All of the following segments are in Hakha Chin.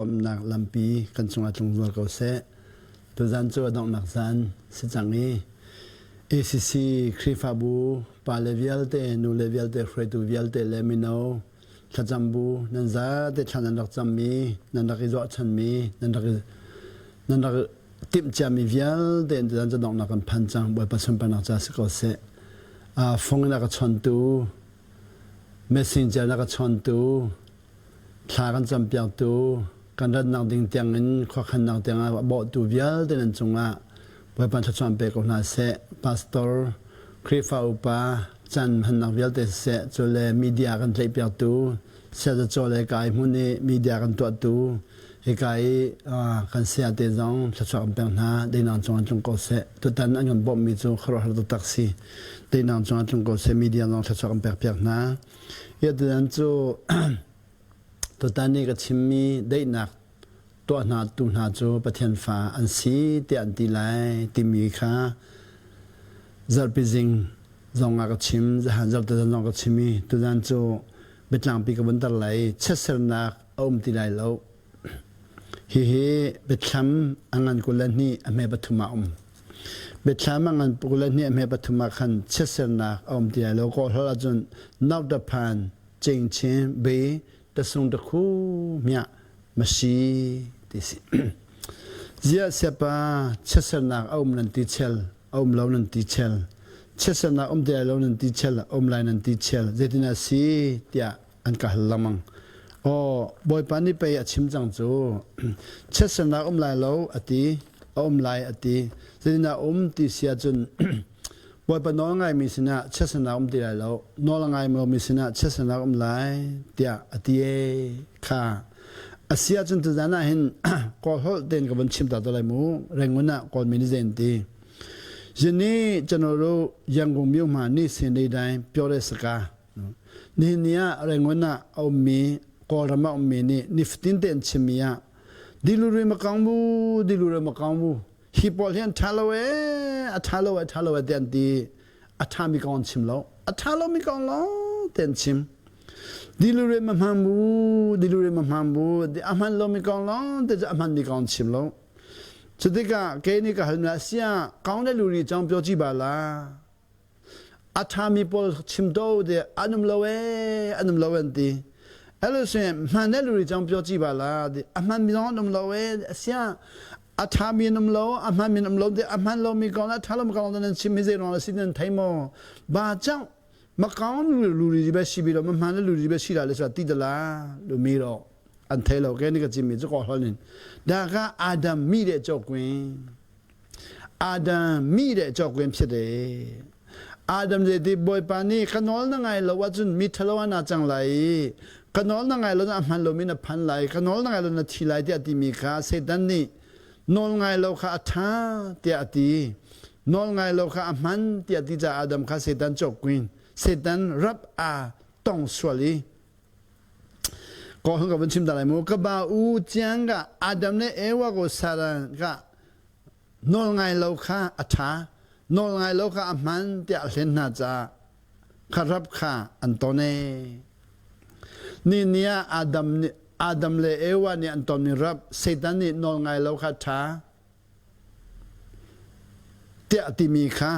Komhnak lampi kan cungah tlung zual ko seh. Tuzan cu a donghnak zan si cang i ACC Khrihfabu pale vialte, nule vialte, hruaitu vialte le mino thlacam bu nan zate thla nan rak cammi, nan rak i zuahchanmi, nan rak i nan rak timh ciami vialte tuzan cu donghnak kan phan cang. Bawipa sunparnak ca si ko seh. Fung in a ka chawntu, messenger in a ka chawntu, Thla kan campiaktu, kan ratnak ding tiangin khuakhannak tiangah a bawhtu vialte nan cungah Bawipa thluachuah pe ko hna seh. Pastor, Khrihfa upa, caan hmannak vialte siseh, cule media kan tlaihpiaktu, siazacaw le kai hmun i media kan tuahtu, hika i kan sayate zong thluachuah kan pek hna. Deinang cungah tlung ko seh. Tutan an kan bawmhmi cu khuaruahhar taktak si. Deinang cungah tlung ko seh. Media zong thluachuah kan pekpiak hna. Tutan cu tutan i ka chimmi daihnak tuah hna tu hna cu Pathian fa an si tiah an ti lai timi kha zarhpi zing zong ah ka chim, zahan zarhte zan zong ka chim i tuzan cu biatlangpi ka vun tar lai i chiatsernak a um ti lai lo. Hihi biathlam a ngan 22 a hme pathum ah a um. Biathlam a ngan 22 a hme pathum ah khan chiatsernak a um ti lai lo. Kawlholh ahcun Nautaphan Cingchin be tasung takhu miah masi ti si. Ziah siapa chiatsernak a um nan ti chel, a um lo nan ti chel, chiatsernak um ti lai lo nan ti chel, a um lai nan ti chel, zeitin a si tiah an ka hal lengmang. Aw, Bawipa nih pei a chim cang cu. Chiatsernak um lai lo a ti, a um lai a ti. Zeitindah um ti si ahcun Bawipa nawl ngaimi sinah chiatsernak um ti lai lo, nawl a ngai lomi sinah chiatsernak um lai tiah a ti ee kha. A si ahcun tuzan ah hin Kawl holh tein ka vun chim ta te lai mu. Rangoon ah Kawlmi nih zei an ti. Zini channel Yangon myo ma ni sin dei dai pyore saka Nihin ni ah Rangoon ah a ummi Kawlram ah ummi nih nifatin te an chimmi ah diluri ma kang bu diluri ma kang bu hi pawl hi an ṭha lo ee a ṭha lo ee a ṭha lo ee ti an ti a ṭhami kong an chim lo a ṭha lomi kong lawng te an chim diluri ma hman bu diluri ma hman bu a hman lomi kong lawng te cu a hmanmi kong an chim lo cu tikah kei nih ka halmi ah sia kong le luri cang pyo ci ba la A ṭhami pawl chim to de an um lo ee an um lo an ti. Elo se hman le luri cang pyo ci ba la di a hman mi zong an um lo ee sia a ṭhami an um lo a hman mi an um lo de a hman lo mi kong a ṭha lo mi kong nan chim mi zei ruang la si nan thei maw ba chang ma kaung luri ba si bi lo ma hman le luri ba si la le sa ti da la lu mi ro an thei lo ke ni ka chim mi chu ko hol nin da ka Adam mi de chok kwin Adam mi le cawkဖြစ်တယ်Adam যে ti Bawipa nih ka nawl na ngai lo ahcun mi ṭhalo ah naa cang lai i ka nawl na ngai lo na hman lomi na phan lai ka nawl na ngai lo na thi lai tiah timi kha Satan nih nawl ngai lo kha a ṭha tiah a ti nawl ngai lo kha a hman tiah ti caah Adam kha Satan cawk kuin Satan rap aa tong sual i Ko hung ka vun chim ta lai mu. Ka ba u chiang ka Adam le Ewa ko Sarah ka nawl ngai lo kha a ṭha, nawl ngai lo kha a hman tiah a hlen hna caah kha rap kha an ton ee. Ni ni ah Adam nih Adam le Ewa nih an tonmi rap Satan nih nawl ngai lo kha ṭha tiah timi kha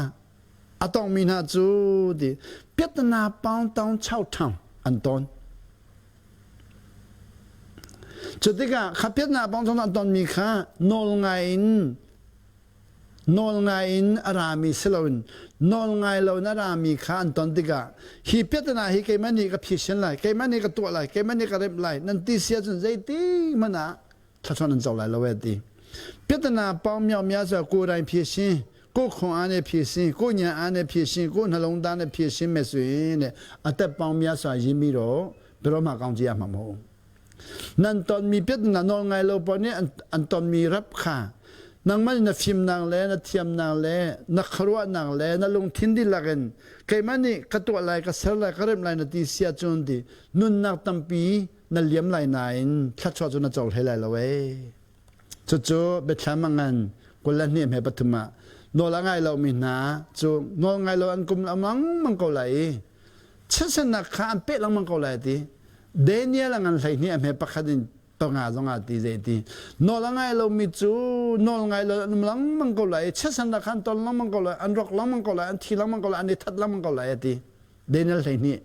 a tongmi hna cu ti piatana paung taung chau ṭhang an ton. Cu tikah kha piatna paung taung an tonmi kha nawl ngai in nawl ngai in a rami si loin nawl ngai lo in a rami kha an ton tikah hi piatana hi keimah nih ka phisin lai keimah nih ka tuah lai keimah nih ka remh lai nan ti si ahcun zeiti hmanh ah thluachuah nan co lai lo e ti piatana pau miao mia cu ko rai phi si ko khong ane phi si ko nya ane phi si ko hnalong da ne phi si me sui ne ate pau mia sa yi mi ro pero ma kaung ji ma mo nan ton mi piatana nol ngai lo pa nih an ton mi rap kha nangmah na fimnak le na thiamnak le na khuaruahnak le na lungthin dihlak in keimah nih ka tuah lai ka ser lai ka remh lai na ti sia cun ti nunnak tampi na liam lai nain thluachuah cu na co hlei lai lo ee. Cucu biathlam a ngan 22 hme pathum ah nawl a ngai lomi hna cu nawl ngai lo an kum lengmang ko lai i chiatsernak kha an peh lengmang ko lai ti. Daniel a ngan 12 a hme pakhat in panga zong ah ti zei ti nawl a ngai lomi cu nawl ngai lo an um lengmang ko lai chiatsan dah khan ton lengmang ko lai an rawk lengmang ko lai an thi lengmang ko lai an i that lengmang ko lai a ti Daniel 12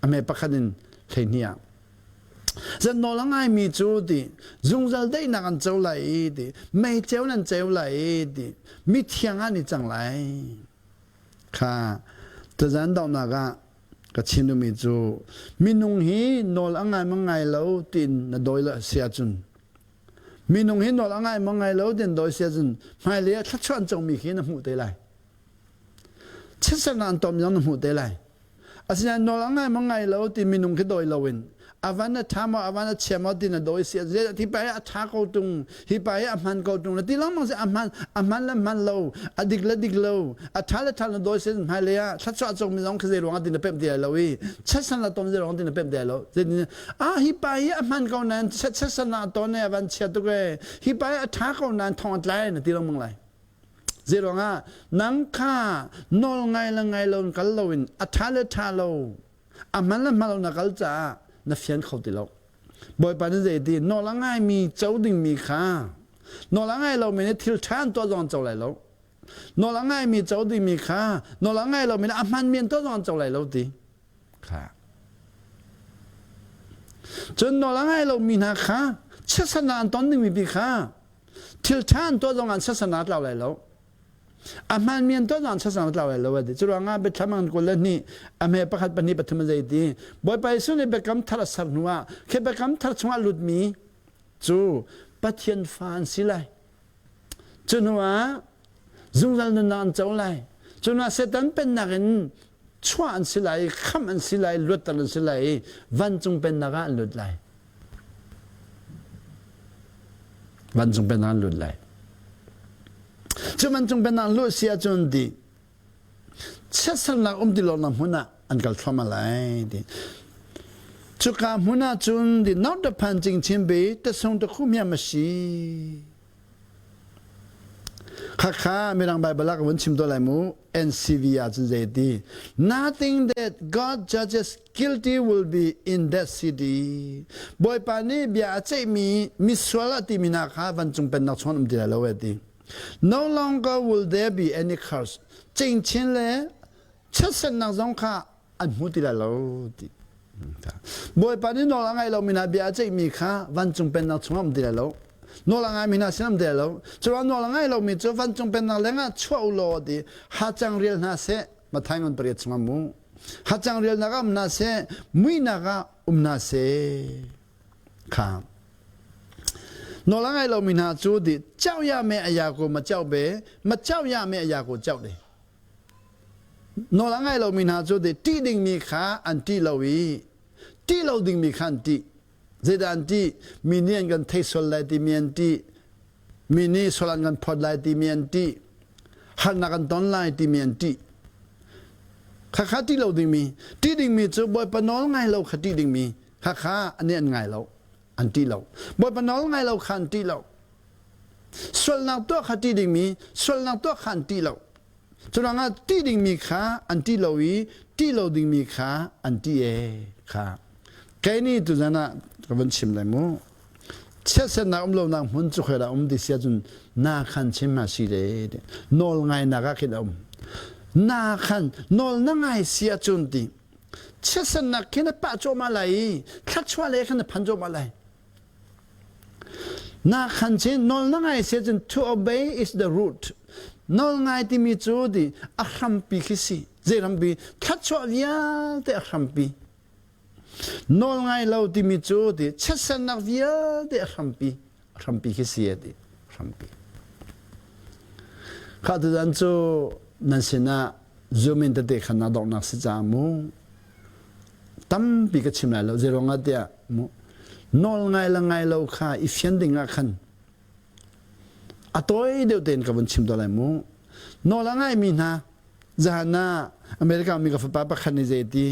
a me pakhat in 12 ah Zan nawl a ngaimi cu ti zungzal daihnak an co lai i ti mei ceu nan ceu lai i ti mithiang ah an i cang lai kha tuzan donghnak ah ka chim duhmi cu minung hi nawl a ngai maw ngai lo tiin na dawi lo si ahcun minung hi nawl a ngai maw ngai lo tiin dawi si ahcun hmailei ah thluachuah an congmi khi na hmuh te lai chiatsernak an tom zong na hmuh te lai Asinain nawl a ngai maw ngai lo ti minung khi dawi loin a van a ṭha maw a van a chia maw ti na dawi si hi pa hi a ṭha ko ṭung hi pa hi a hman ko ṭung na ti lengmang si a hman a hman le hman lo a dik le dik lo a ṭha le ṭha na dawi si hmailei ah thluachuah cawkmi zong khi zei ruangah ti na pemh ti lai lo i chiatsan la tom zei ruangah ti na pemh ti lai lo ah hi pa hi a hman ko nain chiatsan a ton e a van chia tuk e hi pa hi a ṭha ko nain thong a tlai na ti lengmang lai Zeiruangah nang kha nawl ngai le ngai lo in kal loin a ṭha le ṭha lo a hman le hman lo na kal caah na fian kho ti lo. Bawipa nih zei ti nawl a ngaimi co dingmi kha nawl a ngai lomi nih thil ṭha an tuah zong an co lai lo. Nawl a ngaimi co dingmi kha nawl a ngai lomi nih a hmanmi an tuah zong an co lai lo ti. Kha. Cun nawl a ngai lomi hna kha chiatsernak an ton dingmi pi kha Thil ṭha an tuah zong an sasan aa tlau lai lo. A hmaanmi an tuah zong an sasan aa tlau lai lo a ti. Curuangah biathlam an 22 a hme pakhat pahnih pathum a zei ti. Bawipa Jesuh nih biakam thar a ser hnuah khi biakam thar chungah lutmi cu Pathian fa an si lai. Cu hnuah zungzal nunnak an co lai. Cu hnuah Satan pennak in chuah an si lai, khamh an si lai, luatter an si lai i vancung pennak ah an lut lai. Vancung pennak an lut lai. Cu vancung pennak luh si ahcun ti chiatsernak um ti lonak hmun ah an kal thluahmah lai ti. Cuka hmun ah cun di not the phan cing chin bi te sung te khu miam a si. Khakha Mirang Bible ah ka vun chim to lai mu. NCV ah cun zei ti Nothing that God judges guilty will be in that city. Bawipa nih bia a ceihmi misual a timi hna kha vancung pennak chung an um ti lai lo e ti. No longer will there be any curse. Cingchin le chiatsernak zong kha an hmu ti lai lo ti. Bawipa nih nawl a ngai lomi hna bia a ceihmi kha vancung pennak chungah um ti lai lo. Nawl a ngaimi hna sin um ti lai lo. Curuang nawl a ngai lomi cu vancung pennak lengah chuah u law ti hacang rial hna seh Matthai ngan pariat chungah mu. Hacang rialnak ah um hna seh muihnak ah um hna seh kha. Nawl a ngai lomi hna cu di chau ya me aya ko ma chau be ma chau ya me aya ko chau de. Nawl a ngai lomi hna cu ṭih dingmi kha an ṭih lo i ṭih lo dingmi kha an ṭih. Zeidah an ṭih? Mi nih an kan thei sual lai timi an ṭih. Mi nih sual an kan phawt lai timi an ṭih. Harnak an ton lai timi an ṭih. Khakha ṭih lo dingmi. Ṭih dingmi cu Bawipa nawl ngai lo kha ṭih dingmi. Khakha an nih an ngai lo. An ṭih lo. Bawipa nawl ngai lo kha an ṭih lo. Sualnak tuah kha ṭih dingmi, sualnak tuah kha an ṭih lo. Curuangah ṭih dingmi kha an ṭih lo i ṭih lo dingmi kha an ṭih ee kha. Kei nih tuzan ah ka vun chim lai mu. Chiatsernak um lonak hmun cu khoi dah um ti si ahcun na khan chim hna si le nawl ngainak ah khin a um. Na khan nawl na ngai si ahcun ti chiatsernak khi na pah cuahmah lai i thluachuah le khan na phan cuahmah lai. Na khan chin nawl na ngai si cun to obey is the root. Nawl ngai timi cu ti a hrampi khi si. Zei hrampi? Thluachuah vialte a hrampi. Nawl ngai lo timi cu ti chiatsernak vialte a hrampi. A hrampi khi si a ti. Hrampi. Kha tuzan cu nan sinah Zoom in tete khan na donghnak si caah mu tampi ka chim lai lo zeiruangah tiah mu nawl ngai le ngai lo kha i fian ding ah khan a tawi deuh tein ka vun chim to lai mu nawl a ngaimi hna zahan ah America mi ka fapa pakhat nih zei ti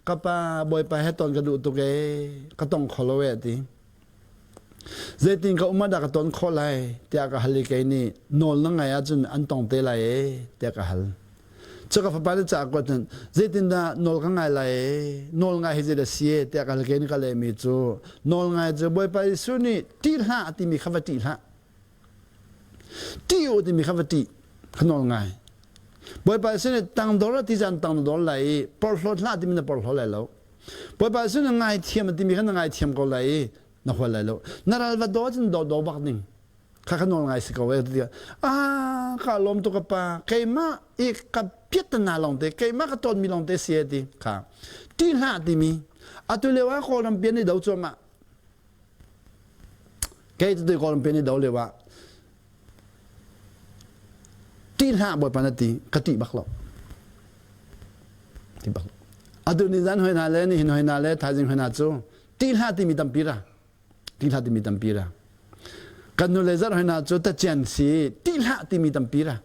ka pa bawipa he ton ka duh tuk ee ka tong kho lo ee ti Zeitin ka um ah dah ka ton khawh lai tiah ka hal i kei nih nawl na ngaih ahcun an tong te lai ee tiah ka hal. Cu ka fapa nih ca a kuat cun zeitindah nawl ka ngai lai nawl ngai hi zeidah si tiah ka ke nih ka lehmi cu nawl ngai cu Bawipa Jesuh nih ṭih hlah timi kha va ṭih hlah. Ṭih u timi kha va ṭih kha nawl ngai. Bawipa Jesuh nih tangdor a ti caan tangdor lai i porhlawt hlah timi na porhlaw lai lo. Bawipa Jesuh nih ngaithiam a timi kha na ngaithiam ko lai i na hual lai lo. Na ral va daw cun daw daw bak ding. Kha kha nawl ngai si ko e ti ah ka lawm tuk ka pa keimah i ka piat na lawng te keimah ka tawn mi lawng te si e ti kha ti hlah timi atu lio ah kawlram pian i do cuahmah kei tu kawlram pian i do lio ah ti hlah bawipa na ti ka ti bak lo ti bak lo atu ni zan hoi hna le nihin hoi hna le thaizing hoi hna cu ti hlah timi tampi ra ti hlah timi tampi ra kan nu le zarh hna cu tacian si ti hlah timi tampi ra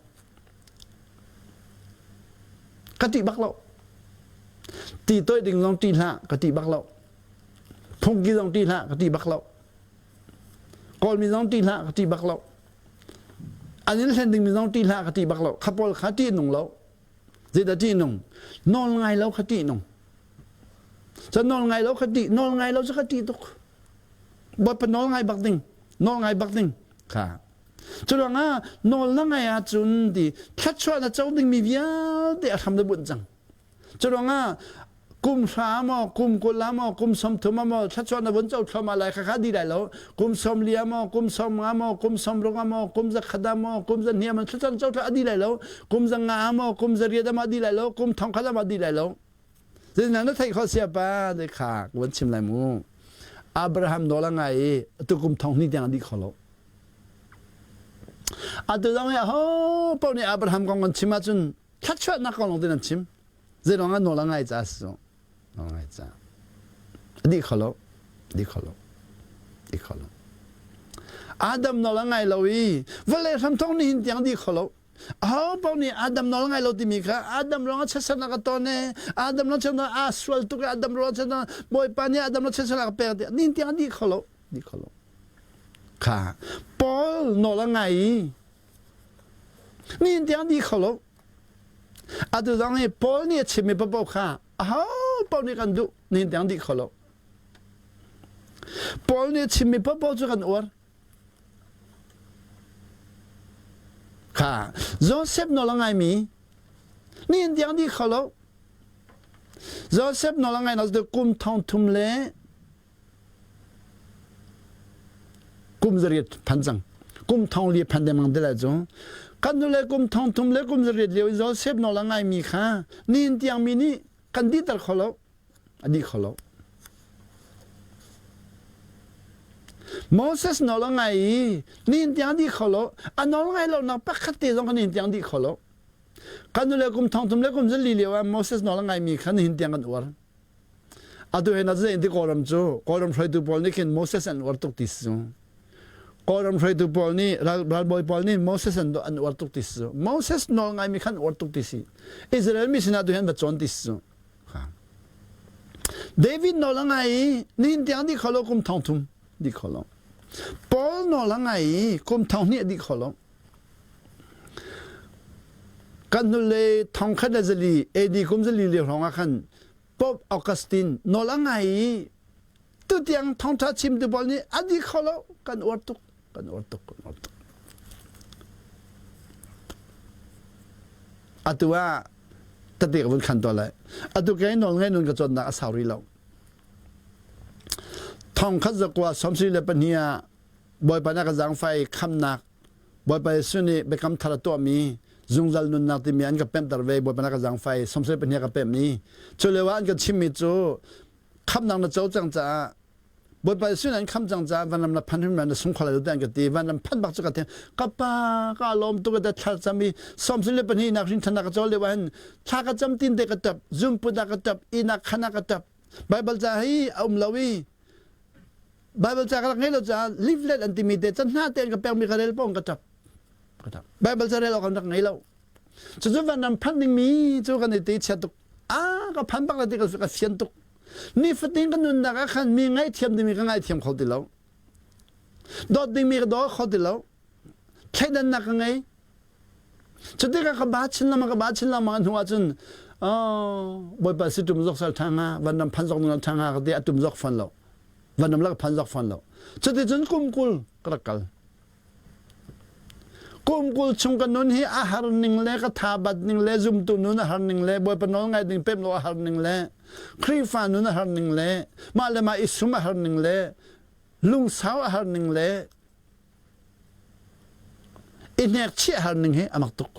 ka ti bak lo ti toi ding zong ti hlah ka ti bak lo phungki zong ti hlah ka ti bak lo kawlmi zong ti hlah ka ti bak lo an in hlen dingmi zong ti hlah ka ti bak lo kha pawl kha ti nung lo zeidah ti nung nawl ngai lo kha ti nung Cun nawl ngai lo kha ṭih, nawl ngai lo cu ka ṭih tuk. Bawipa nawl ngai bak ding, nawl ngai bak ding. Kha. Cu ruangah nawl na ngai ahcun ti thluachuah na co dingmi vialte a hram na bunh cang. Cu ruangah kum hra maw, kum 20 ah maw, kum 30 ah maw, thluachuah na vun co thluahmah lai kha kha di lai lo. Kum 40 ah maw, kum 50 maw, kum 60 ah maw, kum 100 ah maw, kum 200 ah maw, thluachuah na co thluahmah a di lai lo. Kum 500 ah maw, kum 800 ah maw a di lai lo. Kum 1000 ah maw a di lai lo. Zeitindah na theih khawh siapa te kha ka van chim lai mu. Abraham nawl a ngai i atu kum thong hnih tiang a dih kho lo. Atu zong hi aho paoh nih Abraham kong kan chim ahcun thluachuahnak kong lawng te nan chim. Zeiruang ah nawl a ngai caah si cu. Nawl a ngai caah. A dih kho lo. Dih kho lo. Dih kho lo. Adam nawl a ngai lo i vawlei hramthawk nihin tiang dih kho lo. Aho paoh nih Adam nawl ngai lo timi kha Adam ruangah chiatsernak a ton e Adam ruang chiatsernak aa sual tuk e Adam ruang chiatsernak Bawipa nih Adam ruang chiatsernak a pek ti nin tiang a dih kho lo dih kho lo kha Paul nawl a ngai i nin tiang dih kho lo atu zong hi Paul nih a chimmi paoh kha aho paoh nih kan duh nin tiang dih kho lo Paul nih a chimmi paoh cu kan uar Kha Joseph nawl a ngaimi nihin tiang dih kho lo. Joseph nawl a ngai lo kum thong thum le kum zariat phan cang. Kum thong li phan dengmang te lai cu. Kan nule kum thong thum le kum zariat lio i Joseph nawl a ngaimi kha nihin tiang mi nih kan dihter kho lo. A dih kho lo. Moses nawl a ngai i nihin tiang a dih kho lo. A nawl ngai lonak pakhat te zong kha nihin tiang dih kho lo. Kan nule kum thong thum le kum zali lio ah Moses nawl a ngaimi kha nihin tiang kan uar. Atu he na zei ti Kawlram cu Kawlram hruaitu pawl nih khin Moses an uar tuk ti si cu. Kawlram hruaitu pawl nih ralbawi pawl nih Moses an an uar tuk ti si cu. Moses nawl ngaimi khan uar tuk ti si. Israel mi sinah tu hin va cawn ti si cu. David nawl a ngai i nihin tiang dih kho lo kum thong thum dih kho lo. Paul nawl a ngai i kum thong hnih dih kho lo. Kan hnulei thong khat le zali AD kum zali lio hrawng ah khan Pope Augustine nawl a ngai i tutiang thawngṭha chimtu pawl nih a dih kho lo kan uar tuk kan uar tuk kan uar tuk. Atu ah tete ka vun khan to lai. Atu kei nawl ngai nun ka cawnnak a sau rih lo. Thong khat zakua sawmsarih le pahnih ah Bawipa na ka zaangfai khamnak Bawipa Jesuh nih biakam thar a tuahmi zungzal nunnak timi an ka pemhter ve Bawipa na ka zaangfai 72 ka pemhmi cu lio ah an ka chimmi cu khamnak na co cang caah Bawipa Jesuh nih an kham cang caah vanram na phan hrim na sung kho lai lo tiah an ka ti vanram phan bak cu ka thiang ka pa ka lawm tuk te thla cam i 72 nak hrin than ka cawl lio ah hin thla ka cam tin te ka tap zumput ah ka tap inak khan ah ka tap Bible ca hi a um lo i Bible ca ka rak ngei lo caah leaflet an timi te can hna te an ka pekmi ka rel pong ka tap ka tap Bible ca rel awk an rak ngei lo cucu vanram phan dingmi cu kan i te chia tuk ah ka phan bak la ti ka fian tuk nifatin ka nunnak ah khan mi ngaihthiam dingmi ka ngaithiam kho ti lo dawt dingmi ka daw kho ti lo thleidannak ka ngei. Cutikah ka ba chin lengmang ka ba chin lengmang hnu ahcun Bawipa si tum zok sal ṭha hnga vanram phan zok nung ṭha hnga ka ti a tum zok fawn lo vanram la ka phan zok fawn lo cuticun kum 20 ka rak kal kum 20 chung ka nun hi a har ning le ka tha bat ning le zumtu nun a har ning le Bawipa nawl ngai ding pem lo a har ning le Khrihfa nun a har ning le mah le mah i sum a har ning le lungsau a har ning le I hnekchih har ning hi a mak tuk.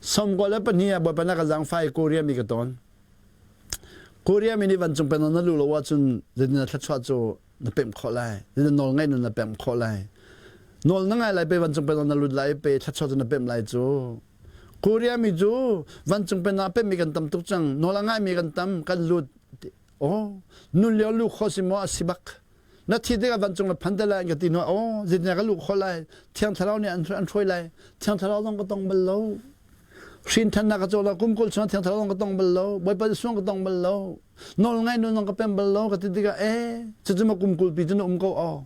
92 ah Bawipa na ka zaangfah i Korea mi ka tawn. Korea mi nih vancung pennak na luh lo ahcun zeitin na thluachuah cu na pemh khawh lai. Zeitin nawl ngaih nun na pemh khawh lai. Nawl na ngai lai pe vancung pennak na lut lai pe thluachuah cu na pemh lai cu. Korea mi cu vancung pennak a pemhmi kan tam tuk cang. Nawl a ngaimi kan tam, kan lut. Oh, nun lio lu kho si maw a si bak. Na thi tikah vancung na phan te lai an ka ti hnu oh zeitindah ka luh khawh lai thiang thlarau nih an an hruai lai thiang thlarau zong ka tong bal lo hrin thannak ka caw lo kum 20 chung thiang thlarau zong ka tong bal lo bawipa Jesuh ka tong bal lo nawl ngai nun zong ka pem bal lo ka ti tikah eh cucu ma kum 20 pi cu na um ko aw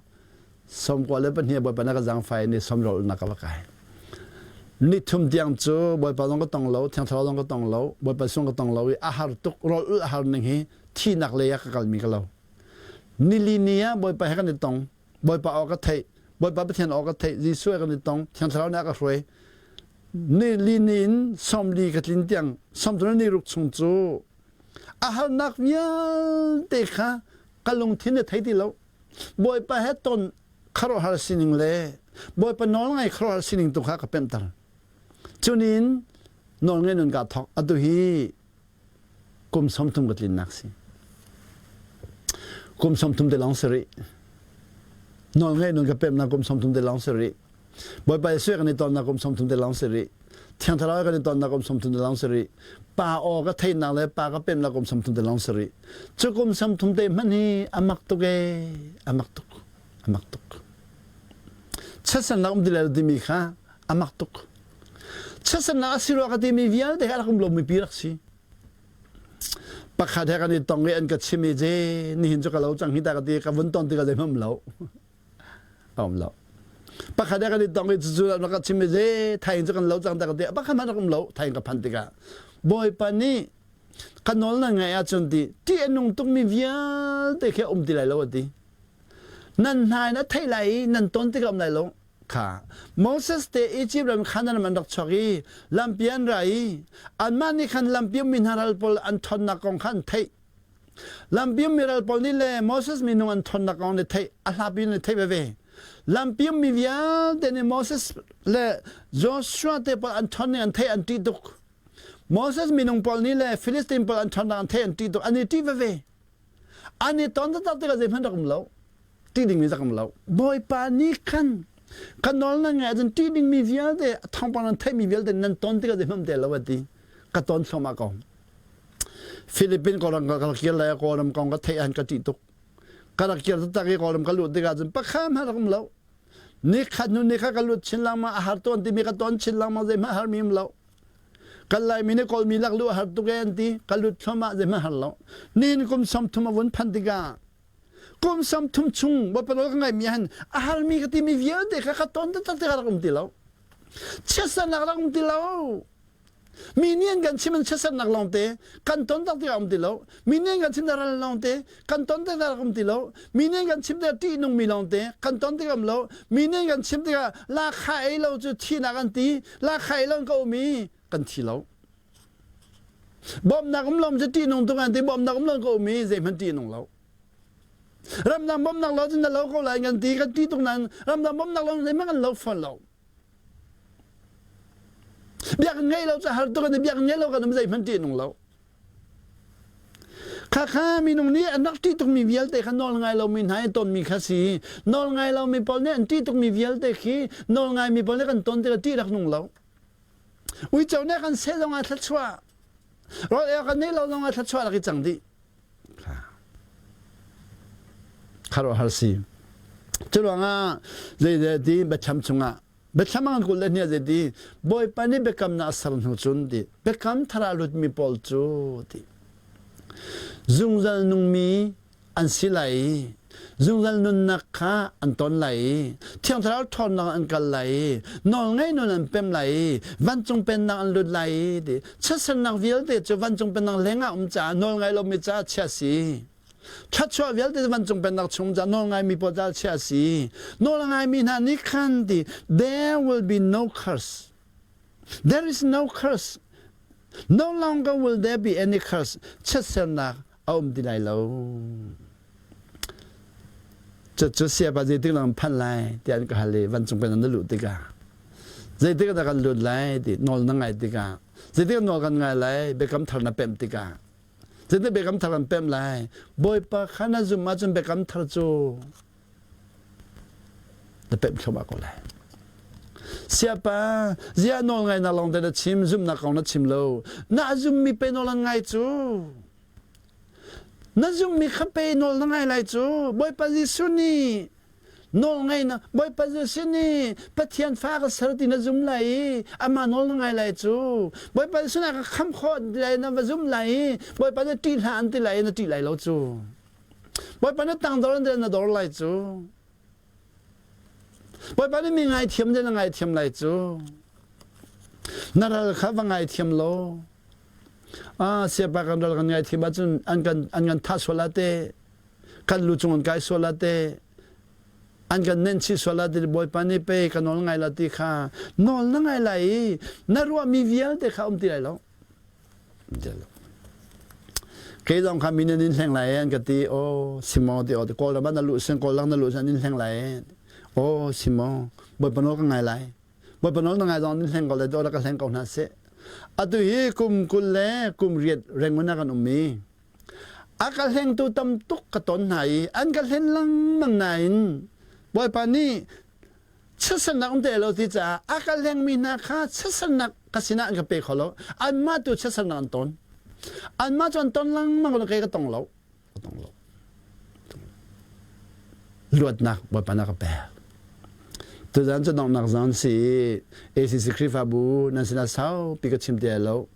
92 bawipa na ka zaangfai ni som rol na ka va kai ni thum tiang cu bawipa zong ka tong lo thiang thlarau zong ka tong lo bawipa sung ka tong lo i a har tuk rol ul a har ning hi thihnak lei ah ka kalmi ka lo Nili ni ah Bawipa he kan i tong. Bawipa aw ka theih. Bawipa Pathian aw ka theih. Jesuh he kan i tong. Thiang Thlarau nih a ka hruai. Nili ni in 40 ka tlin tiang 30 ni ruk chung cu a harnak vialte kha ka lungthin nih thei ti lo. Bawipa he ton khuaruahhar sining le Bawipa nawlngai khuaruahhar sining tu kha ka pemhter. Cunin nawlngai nun kaa thawk. Atu hi kum 30 ka tlinnak si. Kum 30 te lawng si rih. Nawlngeih nun ka pemnak kum 30 te lawng si rih. Bawipa Jesuh kan i tonnak kum 30 te lawng si rih. Thiang Thlarau kan i tonnak kum 30 te lawng si rih. Pa aw ka theihnak le pa ka pemnak kum 30 te lawng si rih. Cu kum 30 te hmanh hi a mak tuk ee, a mak tuk, a mak tuk. Chiatsannak um ti lai lo timi kha a mak tuk. Chiatsannak a si rua ka timi vialte kha rak um lomi pi rak si. Pakhat he kan i tong i an ka chim i je nihin cu ka lo cang hi ta ka ti ka vun ton tikah zeihmanh um lo. A um lo. Pakhat he kan i tong i cucu na ka chim i je thaing cu kan lo cang ta ka ti pakhat hmanh rak um lo thaing ka phan tikah Bawipa nih ka nawl nan ngaih ahcun ti ṭih a nung tukmi vialte khi a um ti lai lo a ti. Nan hna in a theih lai i nan ton tikah um lai lo. Kha Moses te Egypt ram khan an rak chuak i lampi an ra i anmah nih khan lampi ummi hna ral pawl an ṭhawnnak kong kha an theih. Lampi ummi ral pawl nih le Moses minung an ṭhawnnak kong nih theih a hlapi in theih veve. Lampi ummi vialte nih Moses le Joshua te pawl an ṭhawn ning an theih an ṭih tuk. Moses minung pawl nih le Philistine pawl an ṭhawnnak an theih an ṭih tuk. An i ṭih veve. An i ton taktak tikah zeihmanh rak um lo. Ṭih dingmi rak um lo. Bawipa nih khan ka nawl nan ngaih ahcun ṭih dingmi vialte thawngpang nan theihmi vialte nan ton tikah zeihmanh um te lo a ti. Ka ton thluahmah ko. Philippine kawlram ka rak kir lai kawlram kong ka theih ahhin ka ṭih tuk. Ka rak kir taktak i kawlram ka luh tikah cun pakhat hmanh rak um lo. Nikhat hnu nikhat ka lut chin lengmang a har tawn timi ka ton chin lengmang zeihmanh harmi um lo. Kan Laimi nih Kawlmi lak lu a har tuk e an ti. Ka lut thluahmah zeihmanh har lo. Nihin kum 30 a vun phanh tikah kum 30 chung Bawipa nawl ka ngaihmi han a harmi ka timi vialte kha ka ton taktak tikah rak um ti lo. Chiatsernak rak um ti lo. Mi nih an kan chim an chiatsernak lawngte kan ton tak tikah um ti lo. Mi nih an kan chim ral lawngte kan ton tikah rak um ti lo. Mi nih an kan chim tikah ṭihnungmi lawngte kan ton tikah um lo. Mi nih an kan chim tikah lakha ei lo cu thihnak an ti. Lakha ei lo in ka um i kan thi lo. Bawmhnak um lo cu ṭihnung tuk an ti. Bawmhnak um lo in ka um i zeihmanh ṭihnung lo. Ramdang bawmhnak lo cun na lo ko lai kan ti kan ti tuk nain ramdang bawmhnak lo zeihmanh kan lo fawn lo. Biakinn ngei lo cu har tuk an biakinn ngei lo kan um zeihmanh ṭih nung lo. Khakha minung nih an rak ṭih tukmi vialte kha nawl ngai lomi hna i tonmi kha si. Nawl ngai lomi pawl nih an ṭih tukmi vialte khi nawl ngaimi pawl nih kan ton tikah ṭih rak nung lo. Uico nih kan seh zongah thluachuah. Rawl ei kan neih lo zongah thluachuah rak i cang dih. Khuaruahhar si. Cu ruangah zei ti biathlam chungah biathlam an 22 zei ti Bawipa nih biakamnak a ser hnu cun ti biakam thar ah lutmi pawl cu ti zungzal nungmi an si lai i. Zungzal nunnak kha an ton lai i Thiang Thlarau ṭhawnnak an kal lai i nawlngei nun an pem lai i vancung pennak an lut lai i ti chiatsernak vialte cu vancung pennak lengah um caah nawlngai lomi caah chia si. Thluachuah vialte cu vancung pennak chung caah nawlngaimi pawl caah chia si. Nawlngaimi hna nih khan ti there will be no curse. There is no curse. No longer will there be any curse. Chiatsernak a um ti lai lo. Cucu siapa zeitik lang phanh lai tiah an ka hal i vancung pen na luh tikah zeitik dah kan lut lai ti nawl na ngai tikah zeitik nawl kan ngai lai biakam thar na pemh tikah zeitik biakam thar kan pemh lai Bawipa kha na zumh ahcun biakam thar cu na pemh thluahmah ko lai. Siapa ziah nawl ngai na lawng te na chim zumhnak kong na chim lo na zummi pe nawl an ngai cu Na zumhmi kha pe nawl na ngai lai cu. Bawipa Jesuh nih nawl ngai na Bawipa Jesuh nih Pathian fa ka ser ti na zum lai i amah nawl na ngai lai cu. Bawipa Jesuh nih a ka khamh khawh lai na va zum lai i Bawipa nih ṭih hlah an ti lai i na ṭih lai lo cu. Bawipa nih tangdor an ti na dor lai cu. Bawipa nih mi ngaithiam ding na ngaithiam lai cu. Na ral kha va ngaithiam law ah siapa kan ral kan ngaithiam ahcun an kan an kan thah sual ah te kan lu cung an kai sual ah te an kan nenhchih sual ah te Bawipa nih pe ka nawl ngai la ti kha nawl na ngai lai i na ruahmi vialte kha um ti lai lo. Kei zong kha min in hleng lai an ka ti o simo ti o kawl ram na luh sin kawl lang na luh sin in hleng lai o simo bawipa nawl ka ngai lai bawipa nawl na ngai zong in hleng ko lai do ka hleng ko hna seh atu hi kum 20 le kum 8 rengun ah kan um mi a ka hlengtu tam tuk ka ton hna i an ka hlen lengmang nain bawipa nih chiatsernak um te lo ti caah a ka lengmi hna kha chiatsernak ka sinah an ka pe kho lo anmah tu chiatsernak an ton anmah cu an ton lengmang lo kei ka tong lo ka tong lo luatnak Bawipa na ka pek tuzan cu donghnak zan si ACC Khrihfabu nan sinah saupi ka chim ti lo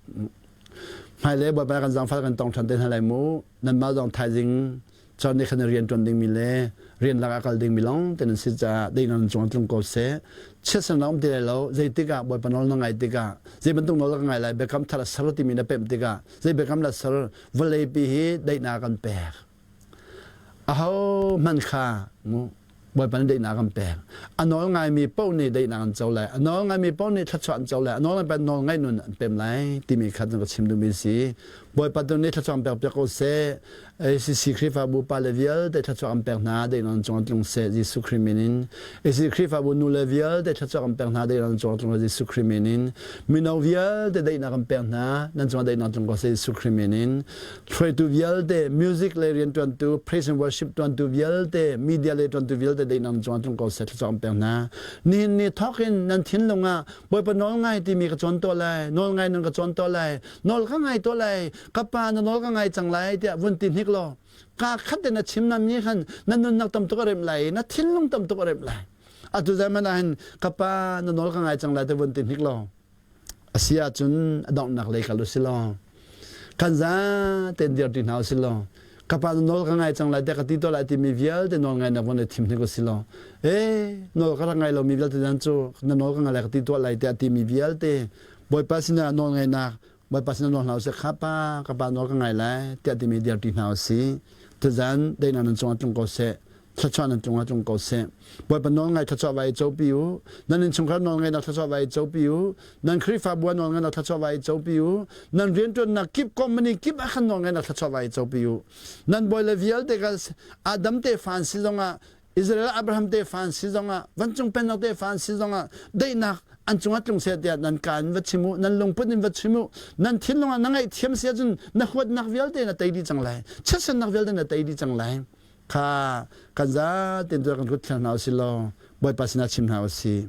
hmailei Bawipa kan zaangfah kan tong ṭhan te hna lai mu nanmah zong thaizing Cun nih khan rian ṭuan dingmi le rian lakah kal dingmi lawng te nan si caah daihnak nan cung tlung ko seh. Chiatsernak um ti lai lo. Zeitik ah Bawipa nawl na ngai tikah, zei bantuk nawl ka ngai lai, biakam thar a ser timi na pemh tikah, zei biakam la ser, vawleipi hi daihnak kan pek. Aho hmanh kha mu Bawipa nih daihnak kan pek. A nawl ngaimi paoh nih daihnak an co lai. A nawl ngaimi paoh nih thluachuah an co lai. A nawl ngaimi nawl ngaih nun an pem lai timi kha ka chim duhmi si. Bawipa tu nih thluachuah an pek piak ko seh. ACC Khrihfabu pa le vialte thluachuah an pek hna daihnak an cung tlung seh Jesuh Khrih min in. ACC Khrihfabu nu le vialte thluachuah an pek hna daihnak an cung tlung Jesuh Khrih min in. Mino vialte daihnak an pek hna nan cungah daihnak tlung ko seh Jesuh Khrih min in. Hruaitu vialte, music le rianṭuantu, praise and worship ṭuantu vialte, media le ṭuantu vialte daihnak cung ah tlung ko seh thluachuah kan pek hna. Nihin ni thawk in nan thinlung ah Bawipa nawl ngai timi ka cawn tuah lai, nawl ngai nun ka cawn tuah lai, nawl ka ngai tuah lai, ka pa na nawl ka ngai cang lai tiah vun ti hnik law ka khat in a chim nam ni khan na nunnak tam tuk a remh lai, na thinlung tam tuk a remh lai. Atu zaman ah hin ka pa na nawl ka ngai cang lai ti vun ti hnik law A si ahcun a donghnak lei kal u si law kan zaten dir ti hna u si law ka pa nawl ka ngai cang lai tiah ka ti to lai timi vialte nawl ngainak von i thim hnik u si law ee nawl ka rak ngai lomi vialte nan cu na nawl ka ngai lai ka ti tuah lai tiah timi vialte Bawipa sinah nawl ngainak Bawipa sinah nawl hna u sih kha pa ka pa nawl ka ngai lai tiah timi dir ti hna u si tuzan daihnak nan cungah tlung ko seh thluachuah nan cungah tlung ko seh. Bawipa nawlngai thluachuah vai copi u. Nan innchungkhar nawlngaihnak thluachuah vai copi u. Nan Khrihfabu nawlngaihnak thluachuah vai copi u. Nan rianṭuannak kip company kip ah khan nawlngaihnak thluachuah vai copi u. Nan bawi le vialte ka Adam tefa an si zongah Israel Abraham tefa an si zongah vancung pennak tefa an si zongah daihnak an cungah tlung seh tiah nan ka in va chim u nan lungput in va chim u nan thinlung ah na ngaihthiam si ahcun na huatnak vialte na tei dih cang lai chiatsannak vialte na tei dih cang lai Kha kan zaten tu kan kut thlang hna usih law Bawipa sinah chim hna usih.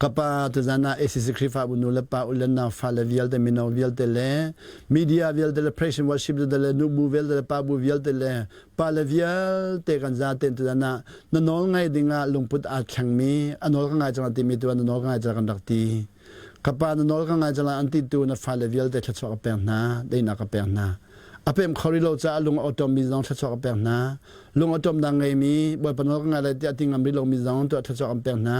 Ka pa tuzan ah ACC Khrihfabu nu le pa ulen nau fale vialte mino vialte le media vialte le praise and worship le nubu vialte le pa bu vialte le pa le vialte kan zaten tuzan ah na nawl ngai dingah lungput aa thlengmi a nawl ka ngai cang timi tu na nawl ka ngai cang kan rak ti. Ka pa na nawl ka ngai cang an ti tu na fale vialte thluachuah ka pek hna, daihnak ka pek hna. A pem kho rih lo caah lung a awṭawmmi zong thluachuah kan pek hna. Lung awṭawmnak ngeimi Bawipa nawl ka ngai lai tiah ti ngam rih lomi zong tuah thluachuah kan pek hna.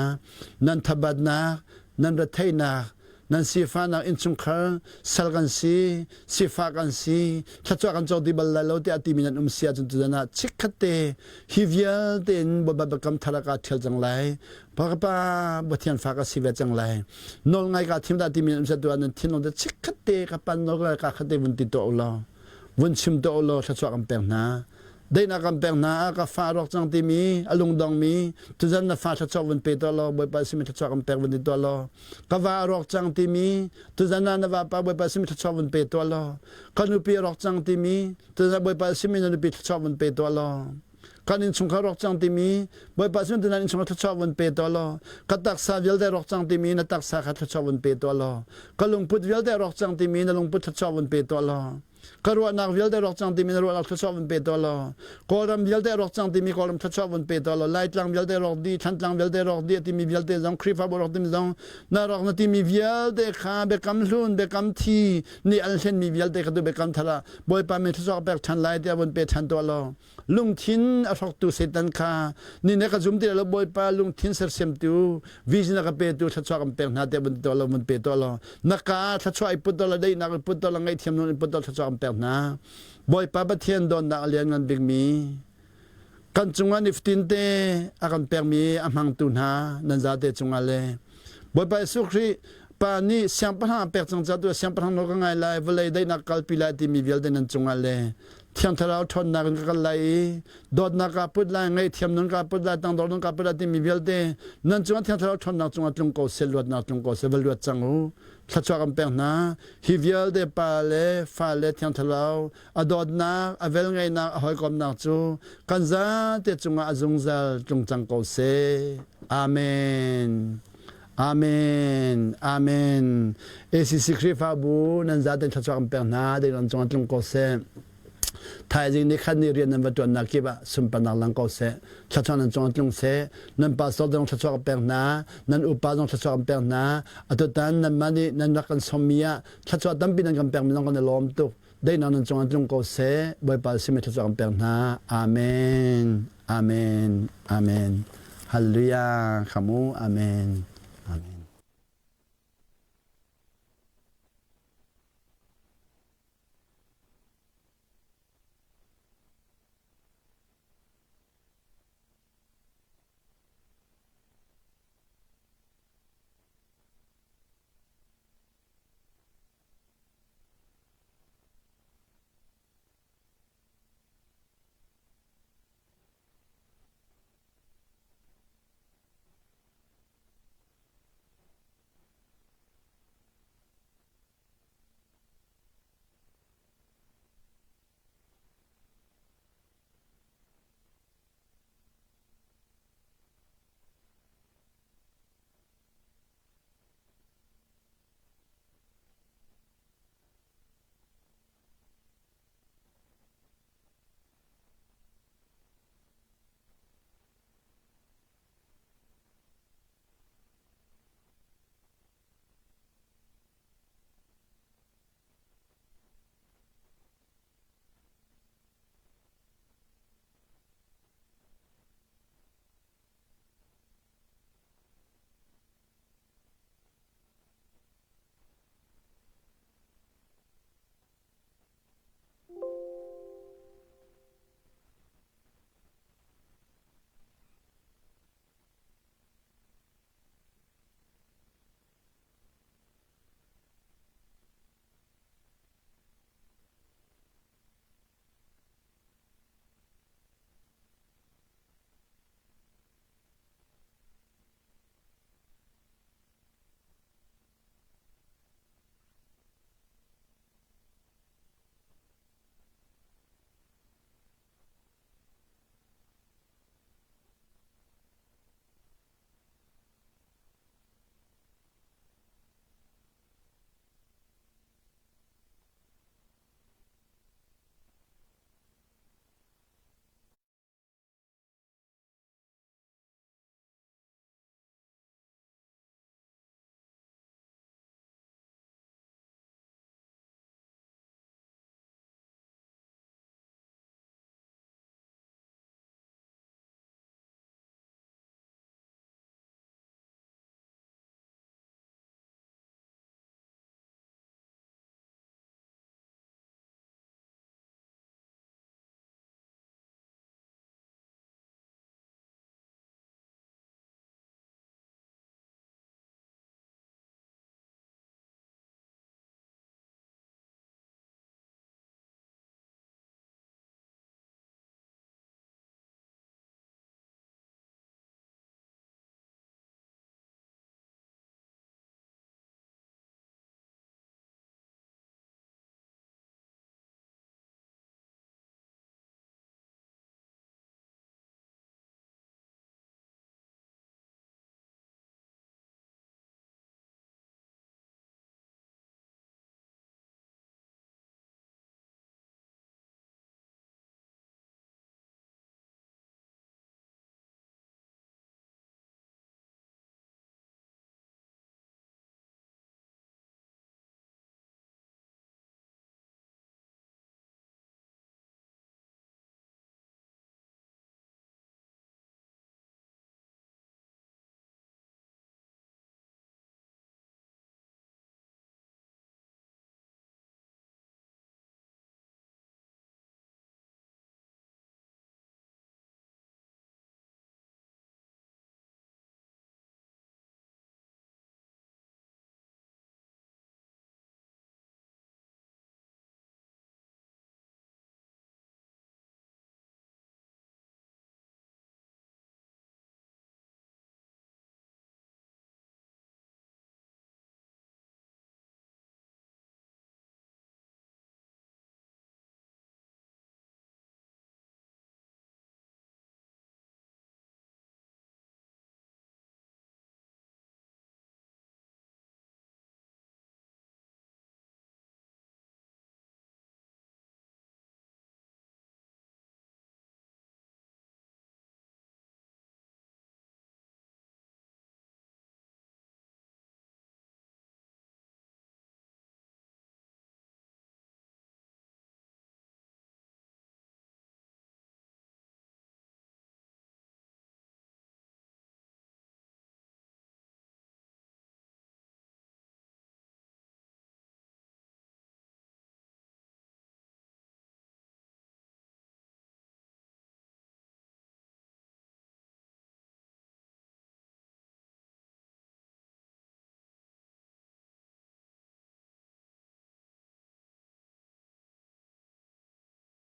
Nan thabatnak, nan retheihnak, nan sifahnak innchungkhar sal kan si, sifah kan si, thluachuah kan co ti bal lai lo tiah timi nan um si ahcun tuzan ah chikkhat te hi vialte in Bawipa biakam thar ah kaa ṭhial cang lai. Pa Pathian fa ka si ve cang lai. Nawl ngai ka thim dah timi nan um tu ah nan thinlung te chikkhat te ka pan nawl ka khat te vun ti tuah u law vun chim tuah u law thluachuah kan pek hna. Daihnak kan pek hna ka fa rawk cang timi a lungdong mi tuzan na fa thluachuah vun pe tuah law Bawipa simi thluachuah kan pek vun ti tuah law ka va a rawk cang timi tuzan ah na vapa Bawipa simi thluachuah vun pe tuah law ka nupi a rawk cang timi tuzan Bawipa simi na nupi thluachuah vun pe tuah law kan innchungkhar rawk cang timi Bawipa sin nan innchungkhar thluachuah vun pe tuah law ka taksa vialte rawk cang timi na taksa kha thluachuah vun pe tuah law ka lungput vialte rawk cang timi na lungput thluachuah vun pe tuah law ka ruahnak vialte rawk cang timi na ruahnak thluachuah vun pe tuah law Kawlram vialte rawk cang timi Kawlram thluachuah vun pe tuah law Laitlang vialte rawk dih Thantlang vialte rawk dih timi vialte zong Khrihfabu rawk timi zong na rawk na timi vialte kha biakam hlun biakam thi nih an hlenmi vialte kha tu biakam thar ah Bawipa min thluachuah pek ṭhan lai tiah vun pe ṭhan tuah law lungthin a hrawktu Satan kha ni ne ka zum ti lo Bawipa lungthin sersiamtu vision a ka petu thluachuah kan pek hna tiah vun ti tuah law vun pe tuah law na ka thluachuah i put tuah law daihnak i put tuah law ngaihthiam nawn i put tuah thluachuah kan pek hna Bawipa Pathian dawtnak a lianngan bikmi kan cungah nifatin te a kan pekmi a hmangtu hna nan zate cungah le Bawipa Jesuh Khrih Pa nih siangpahrang a pek cang caah tu siangpahrang nawl ka ngai lai vawlei daihnak kalpi lai timi vialte nan cungah le Thiang Thlarau ṭhawnnak in ka kal lai i dawtnak kaa put lai ngaihthiam nun kaa put lai tangdor nun kaa put lai timi vialte nan cungah Thiang Thlarau ṭhawnnak cungah tlung ko seh luatnak tlung ko seh va luat cang u thluachuah kan pek hna hi vialte pa le fa le Thiang Thlarau a dawtnak, a velngeihnak, a hawikomnak cu kan zate cungah a zungzal tlung cang ko seh. Amen. Amen. Amen. ACC Khrihfabu nan zaten thluachuah kan pek hna, dei nan cungah tlung ko seh. Thaizing ni khat ni rian nan va ṭuannak kip ah sunparnak lang ko seh. Thluachuah nan cungah tlung seh. Nan pastor zong thluachuah kan pek hna, nan upa zong thluachuah kan pek hna. Atutan nanmah nih nan rak kan sawmmi ah thluachuah tampi nan kan pekmi zong kan i lawm tuk. Daihnak nan cungah tlung ko seh. Bawipa simi thluachuah kan pek hna. Amen. Amen. Amen. Hallelujah. Khamu. Amen. Amen.